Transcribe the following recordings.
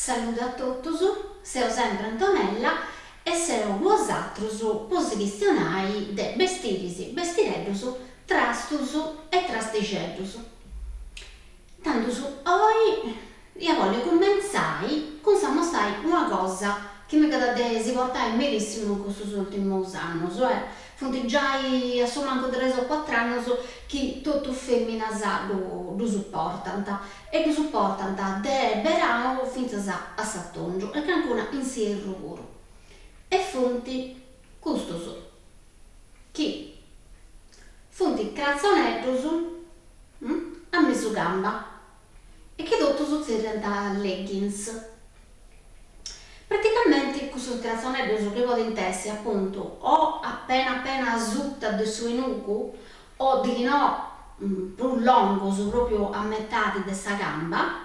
Saludu a totus, seu sempri Antonella e seu cun bosatrus po si chistionai de bestiris, bestireddus, trastus e trastixeddus. Tandus oi ia bolli cumentzai cun s'amostai una cosa chi megat de si portai medissimu in custus urtimus annus, funt giai a su mancu tres o cuatr'annus chi totu feminas ddus portant e ddus portant de beranu fintzas a s'atongiu e cancuna in s'ierru puru e funt custus chi funt cratzoneddus a mesu camba e chi totus tzerriant leggings. Praticamenti custus cratzoneddus chi podint essi apuntu o apena apena asuta de su 'enugu o dichinò prus longus propriu a metadi de sa camba,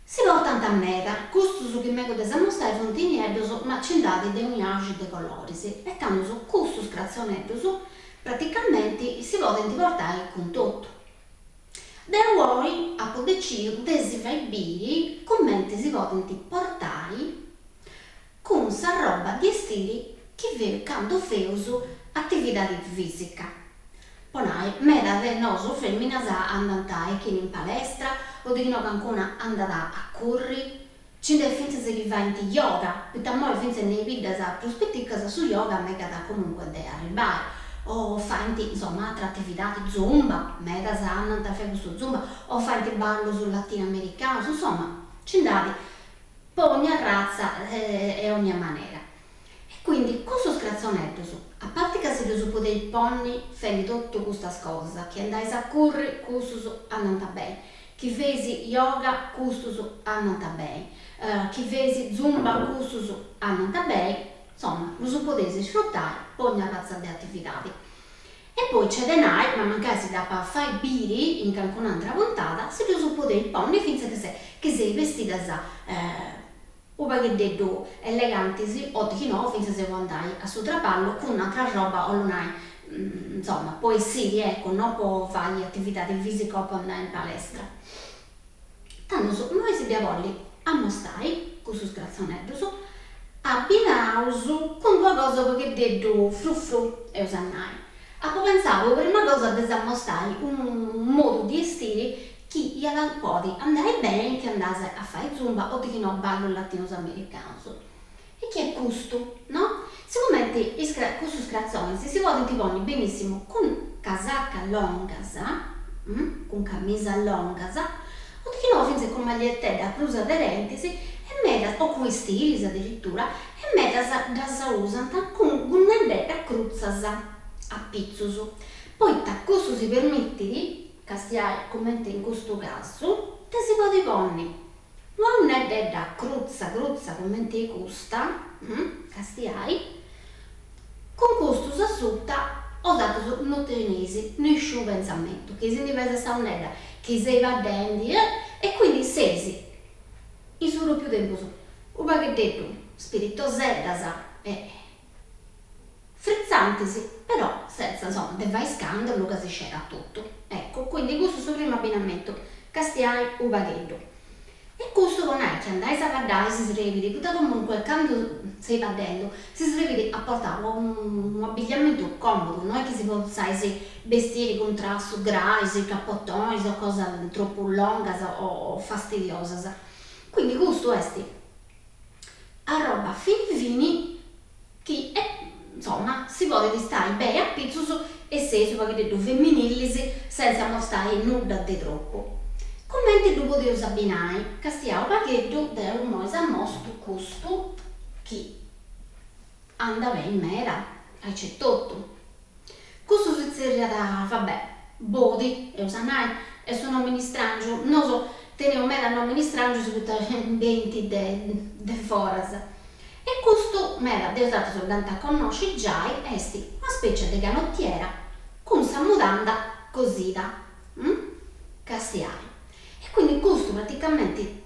si portant meda, custus chi megu de s'amostai funt nieddus ma nci nd'at de ogni de coloris e tandus custus cratzoneddus praticamenti si podint portai cun totu. Deu oi apu decidiu de si fai biri cumenti si podint portai cun s'arroba di 'estiri chi feus candu feus atividadi fisica. Po nai, meda de nosu feminas andant e chini in palestra o dichinò cancuna andat a curri, Nci nd'est fintzas chi faint yoga, poita immoi fintzas in is biddas prus piticas su yoga megat comunque de arribbai, o faint, insoma, atra atividadi, zumba, medas andant a fai custu zumba, o faint ballus latinoamericanus, insoma, nci nd'at po ogna arratza e ogna manera. E quindi custus cratzoneddus, a parti ca si ddus podeis ponni fendi totu custas cosas, chi andais a curri custus andant beni, chi feis yoga custus andant beni, chi feis zumba custus andant beni, insoma ddus podeis sfrutai po ogna arratza de atividadi. E poi nc'est de nai, ma mancai si dd'apa a fai biri in cancun'antra puntada, si ddus podeis ponni fintzas chi seis bestidas U pagheddeddu elegantis o dichinò fintzas po andai a su traballu cun atra roba 'ollu nai, insoma, po essiri eccu, no po fai atividadi fisica o po andai in palestra. Tandus, immoi si dd'ia bolli ammostai, cussus cratzoneddus, abbinaus cun d'una cosa u pagheddeddu fru fru, eus a nai. Apu pentzau po prima cosa de s'ammostai unu modu di 'estiri chi iat a podi andai beni chi andas a fai zumba o dichinò ballus latinus americanus. E chi est custu, no? Sigumenti is custus cratzonis si podint ponni benissimu cun casacas longas, cun camisas longas, o dichinò fintzas cun maglietteddas prus aderentis e medas, o cun 'estiris adiritura, e medas ddas usant cun gunnededdas crutzas apitzus, poita custu si permitit Castiai cumenti in custu casu de si podi ponni una 'unneddedda crutza crutza cumenti 'e custa, castiai, cun custus asuta 'osatrus no teneis nisciunu pentzamentu, chi si ndi pesat sa 'unnedda, chi seis baddendi e quindi seis in su propriu tempus u' pagheddeddu spiritoseddas e Fritzantis, però sentza, insoma, de fai iscandalu ca si scerat totu. Eccu, quindi custu su primu abbinamentu, castiai u' pagheddu. E custu po nai chi andais a baddai si srebit, poita comunque candu seis baddendu si srebit a portai unu abbigliamentu comodu, no est chi si potzais bestiri cun trastus grais, capotonis o cosas tropu longas o fastidiosas. Quindi custu est arroba fini fini chi insoma si podit istai beni apitzus e seis u' paghededdu feminilis sentza amostai nudda de tropu. Cumenti ddu podeus abbinai? Castiai u' pagheddu deu immoi s'ammostu custu chi andat beni meda, aici etotu. Custu si tzerriat, va bè, body, eus a nai, est unu nomini strangiu, nosu teneus meda nominis strangius poita benint de de foras. E custu, meda de 'osatrus dd'ant a connosci giai, est una specia de canotiera cun sa mudanda cosida, castiai. E quindi custu praticamenti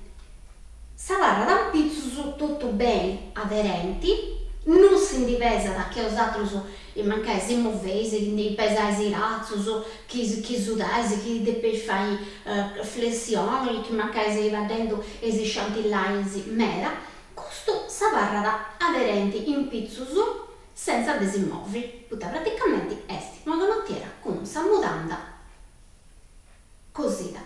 s'abarrat in pitzus totu beni aderenti. Non si ndi pesat chi 'osatrus mancai si moveis, chi ndi pesais is bratzus, chi chi sudais, chi depeis fai flessioni, chi mancai seis baddendu eis sciantillais meda, custu s'abarrat aderenti in pitzus sentza de si movi, poita praticamenti est una canottiera cun sa mudanda cosida.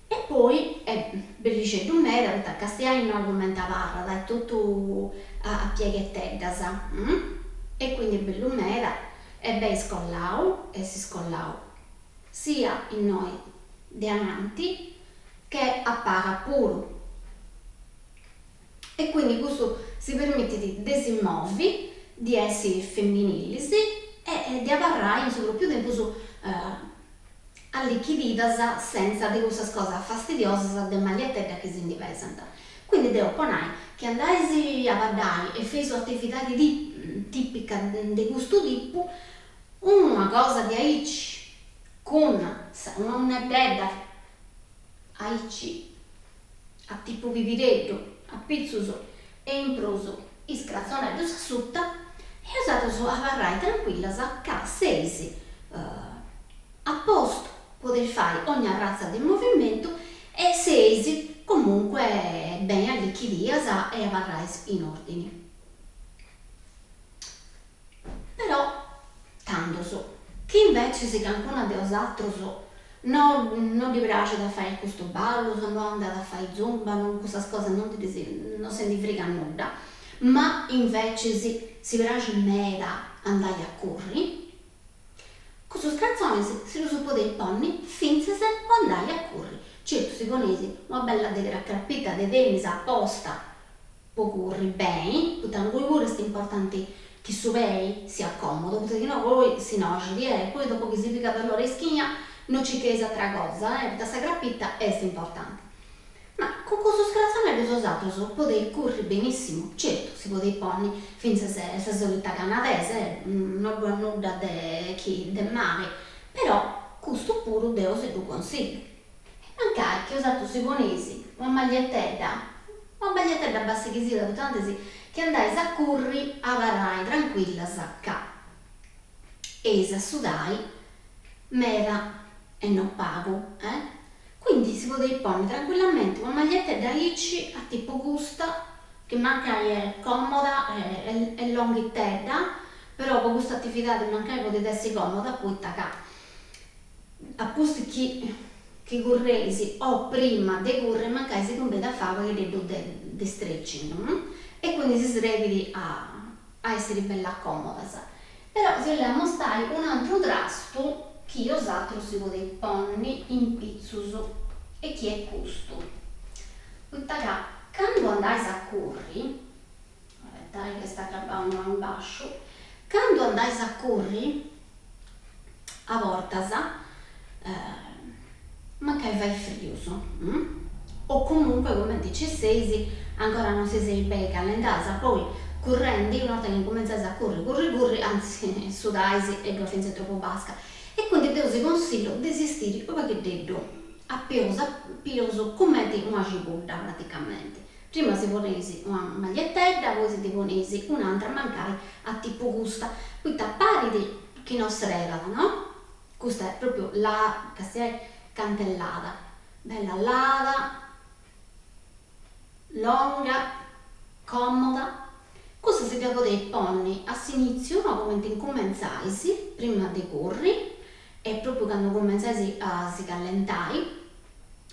E poi est bellixeddu meda poita castiai innoi cumenti abarrat, est totu a piegheteddas e quindi est bellu meda, est beni scollau, est scollau sia innoi de ananti che a palas puru e quindi custu si permitit de si movi, di essi feminilis e de abarrai in su propriu tempus allichididas sentza de cussas cosas fastidiosas de maglietedda chi si ndi pesant. Quindi deu po nai chi andais a baddai e feis un'atividadi tipica de custu tipu, una cosa de aici cun una 'unneddedda aici a tipu pibireddu apitzus e in prus is cratzoneddus a suta e 'osatrus abarrai trancuillas ca seis a postu, podeis fai ogna arratza de movimentu e seis comunque beni allichidias e abarrais in ordini. Però, tandus, chi invecis cancuna de 'osatrus no no ddi praxit a fai custus ballus, no andat a fai zumba, no cussas cosas no ndi no si ndi frigat nudda, ma invecis si praxit meda andai a curri, cussus cratzonis si ddus podeis ponni fintzas po andai a curri, certu si poneis una bella de crapita de tennis aposta po curri beni, poita inguni puru est importanti chi su pei siat comodu, poita chi no poi si noxit e poi dopu chi si pigat dolori 'e ischina no circheis atra cosa, poita sa crapita est importanti. Ma cun custus cratzoneddus 'osatrus podeis curri benissimu, certu si podeis ponni fintzas sa solita canadesa, no ddu at nudda de chi de mali, però custu puru deu si ddu consillu. E mancai chi 'osatrus si poneis una maglietedda, una maglietedda bastit chi siat, poita tantis chi andais a curri abarrai trancuillas ca eis a sudai meda e no pagu, eh? Quindi si podeis ponni trancuillamenti una maglietedda aici a tipu custa, chi mancai est comoda e longhitedda, però po custa atividadi mancai podit essi comoda poita ca A pustis chi chi curreis o prima de curri mancai si cumbenit a fai u' pagheddeddu de de stretching e quindi si srebit a a essiri bella comodas. Però si 'ollu amostai un'antru trastu chi 'osatrus si podeis ponni in pitzus e chi est custu, poita ca candu andais a curri, abetai ca est acabau innoi in basciu, candu andais a curri a bortas mancai fait frius o comunque cumenti nci seis ancora non si seis beni callentadas, poi currendi una 'orta chi incumentzais a curri curri curri antzis sudais e ddu est fintzas tropu basca e quindi deu si consillu de si 'estiri u' pagheddeddu a pius a pius cumenti una cibudda praticamenti Prima si poneis una maglietedda, poi si ndi poneis un'antra mancai a tipu custa, poita parit chi no srebat, no? Custa est propriu lada, castiai cant'est lada, bella lada, longa, comoda, custa si dda podeis ponni a s'initziu, no, cumenti incumentzais, prima de curri, e propriu candu cumentzais a si callentai,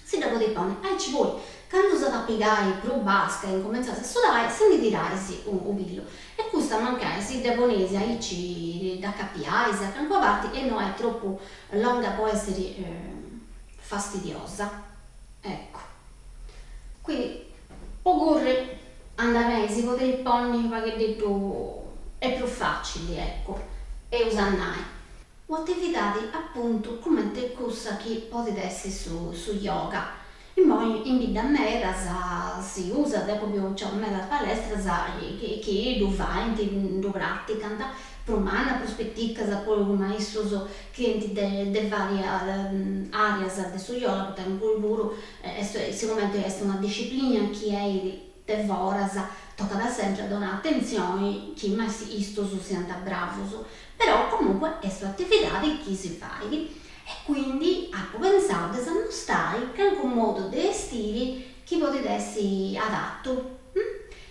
Si dda podeis ponni aici poi candu s'at a pigai prus basca e incumentzais a sudai si ndi tirais u pillu e custa mancai si dda poneis aici dd'acapiais a calincuna parti e no est tropu longa po essiri fastidiosa eccu quindi po curri andat beni si podeis ponni u' pagheddeddu est prus facili eccu eus a nai. U'atividadi apuntu cumenti cussa chi podit essi su su yoga. Immoi in bidda medas si usat, propriu nc'at medas palestras chi chi ddu faint, ddu praticant, prus mannas, prus piticas, poi cun maistus chi 'enint de de varias areas de su yoga, poita inguni puru est, sigumenti est una disciplina chi 'enit. de foras, tocat sempri a donai atentzioni chi is maistus siant bravus, però comunque est un'atividadi chi si fait e quindi apu pentzau de s'ammostai calincunu modu de 'estiri chi podit essi adatu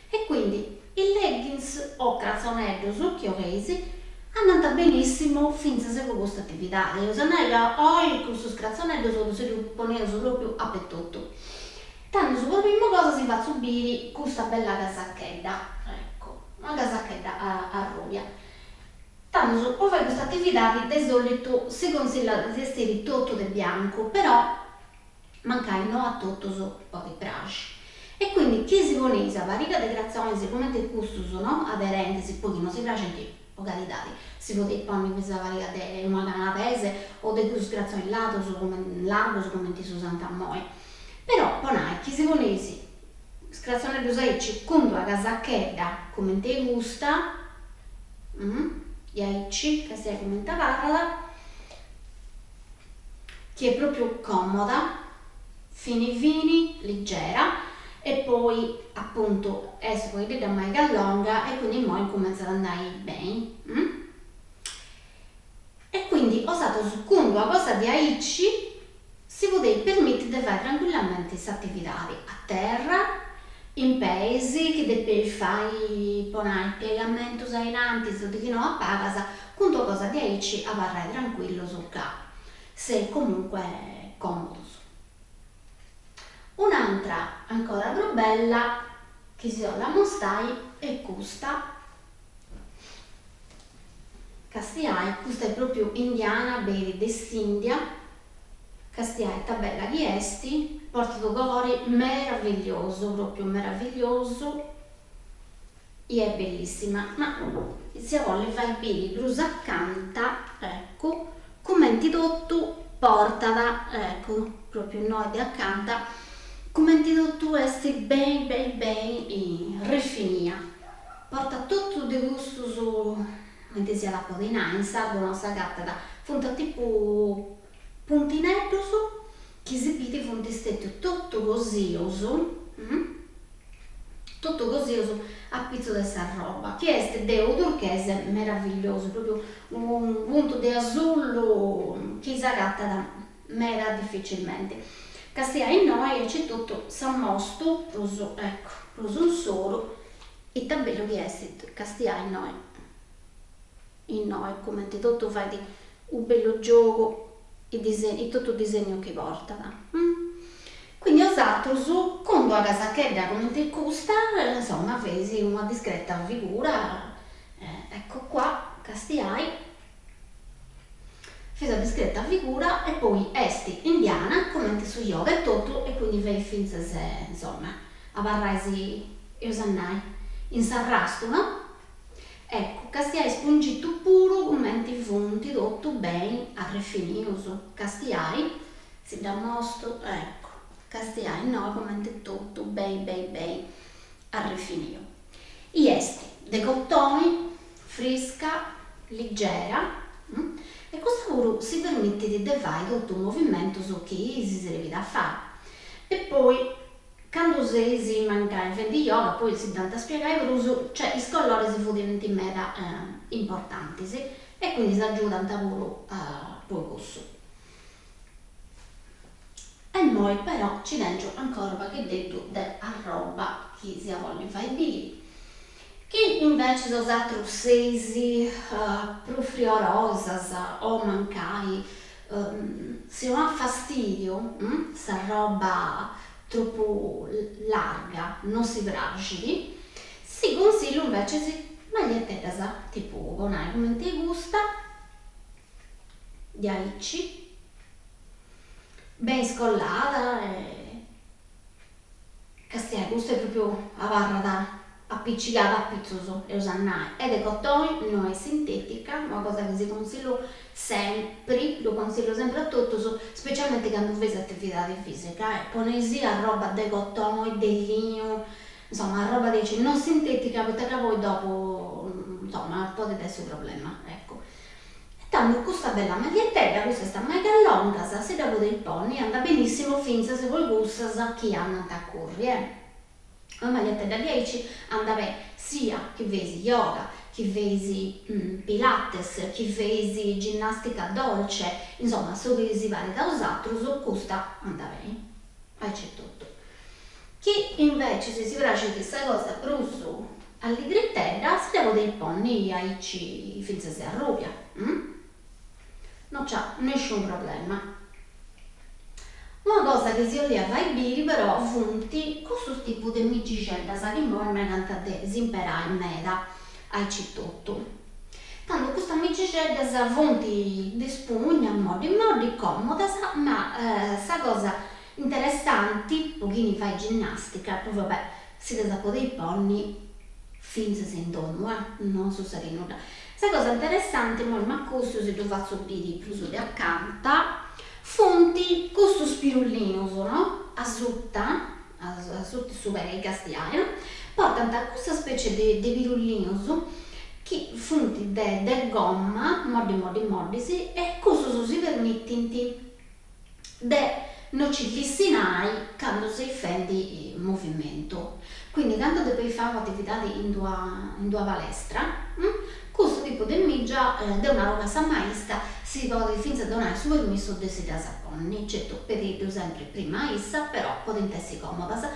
e quindi is leggings o cratzoneddus chi 'oleis andant benissimu fintzas po custa atividadi, eus a nai ca oi custus cratzoneddus si ddus poneus propriu apetotu. Tandus po primu cosa si fatzu biri custa bella casachedda, eccu, una casachedda arrubia. Tandus po fai custa atividadi de solitu si consillat de 'estiri totu de biancu, però mancai no a totus podit praxi. E quindi chi si poneis una pariga de cratzonis cumenti custus, no, aderentis, poi chi no si praxint po caridadi si podit ponni finzas una pariga de una canadese o de cussus cratzonis ladus largus cumenti s'usant immoi. Però po nai chi si poneis is cratzoneddus aici cun d'una casachedda cumenti custa, diaici, castiai cumenti abarrat, chi est propriu comoda, fini fini, ligera e poi apuntu est u' paghededdu a maiga longa e quindi immoi incumentzat a andai beni. E quindi 'osatrus cun d'una cosa diaici si podeis permiti de fai trancuillamenti s'atividadi a terra, in peis, chi depeis fai po nai piegamentus a in antis o dighinò a palas, cun d'una cosa diaici abarrai trancuillus ca seis comunque comodus. Un'antra ancora prus bella chi si 'ollu amostai est custa. Castiai, custa est propriu indiana, benit de s'India, castiai ita bella chi est, portat unu colori meravilliosu, propriu meravilliosu, i est bellissima, ma si 'ia bolli fai biri prus acanta, eccu, cumenti totu portat, eccu, propriu innoi de acanta, cumenti totu est beni beni beni rifinia Portat totu de custus, cumenti s'iat a podi nai, in sardu no s'agatat, funt a tipu puntineddus chi si bit funt stètius totu cosius, totu cosius apitzus de s'arroba, chi est de unu turchese meravilliosu, propriu unu puntu de asullu chi s'agatat meda dificilmenti. Castiai innoi aici totu s'ammostu prus, eccu, prus in s'oru Ita bellu chi est castiai innoi, innoi cumenti totu fait u' bellu giogu i disegnu, totu disegnu chi portat. Quindi 'osatrus cun d'una casachedda cumenti custa, insoma, feis una discreta figura, ecco qua, castiai, feis una discreta figura e poi est indiana cumenti su yoga e totu e quindi fait finzas, insoma, abarrais, eus a nai, in s'arrastu, no? Eccu, castiai is pungitus puru cumenti funt totu beni arrefinius, castiai, si dd'ammostu, eccu, castiai innoi cumenti totu beni beni beni arrefiniu. I est de cotoni, frisca, ligera, e custa puru si permitit de fai totu is movimentus chi si serbit a fai. E poi Candu seis mancai fendi yoga, poi si dd'ant a spiegai prus, cioè is coloris funt meda importantis e quindi s'agiudant puru po cussu. E immoi però nci tengiu ancora u' pagheddeddu de arroba chi s'ia bolli fai biri. Chi invecis 'osatrus seis prus friorosas o mancai si 'onat fastidiu s'arroba tropu larga no si praxit, si consillu invecis maglietteddas tipu po nai cumenti custa, diaici, beni scollada e Castiai, custa est propriu abarrat apicigada a pitzus, eus a nai, est de cotoni, no est sintetica, una cosa chi si consillu sempri, ddu consillu sempri a totus, specialmenti candu feis atividadi fisica, e poneisì arroba de cotoni, de linu, insoma arroba diaici non sintetica poita ca poi dopu, insoma, podit essi u' problema, eccu. E tando custa bella magliettedda, custa est a maigas longas, si dda podeis ponni, andat benissimu fintzas po cussas chi andant a curri, eh. Una magliettedda diaici andat beni sia chi feis yoga, chi feis pilates, chi feis ginnastica dolce, insoma su chi si parit a osatrus, custa andat beni, aici etotu. Chi invecis si praxit sa cosa prus alligritedda si dda podeis ponni aici fintzas arrubia, no nc'at nesciunu problema. Una cosa chi si 'ollia fai biri però funt custus tipu de migixeddas chi immoi megant de s'imperai meda aici totu. Tandu custas migixeddas funt de spugna moddi moddi, comodas, ma sa cosa interessanti po chini fait ginnastica, poi va bè si ddas podeis ponni fintzas in domu eh, non sutzedit nudda. Sa cosa interessanti, immoi m'acostu si ddu fatzu biri prus de acanta, funt custus pirullinus no, asuta, asuta su pei, castiai no, portant custa specie de de pirullinus chi funt de de gomma, moddi moddi moddis, e custus si permitint de no ci lissinai candu seis fendi movimentu. Quindi candu depeis fai un'atividadi in d'una in d'una palestra, custu tipu de mìgia, deu naru ca sa maista si podit fintzas donai su permissu de si ddas ponni, certu pediddu sempri prima a issa, però podint essi comodas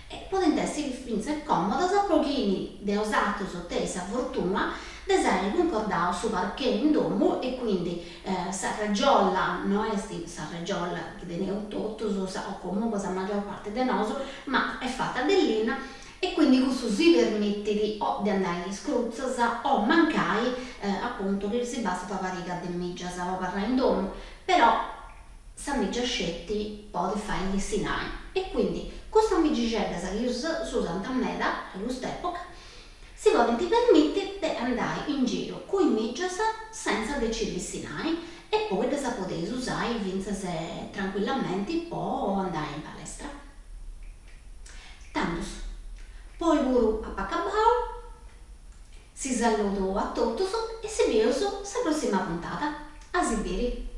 E podint essi fintzas còmodas pro chini de osatrus tenit sa fortuna de s'àiri cuncordau su parquet in domu e quindi s'arregiolla no est s'arregiolla chi teneus totus o comunque sa maggior parti de nosu, ma est fata de linna e quindi cussu si permitit o de andai iscrutzas o mancai apuntu chi si bastat una pariga de mìgias po abarrai in domu, però sa mìgia sceti podit fai lissinai e quindi custas migixeddas chi s'usant meda in cust'epoca si podint permiti de andai in giru cun is mìgias sentza de ci lissinai e poi ddas podeis usai fintzas trancuillamenti po andai in palestra. Tandus, po oi puru apu acabau, si saludu a totus e si bieus sa prossima puntada. A si biri!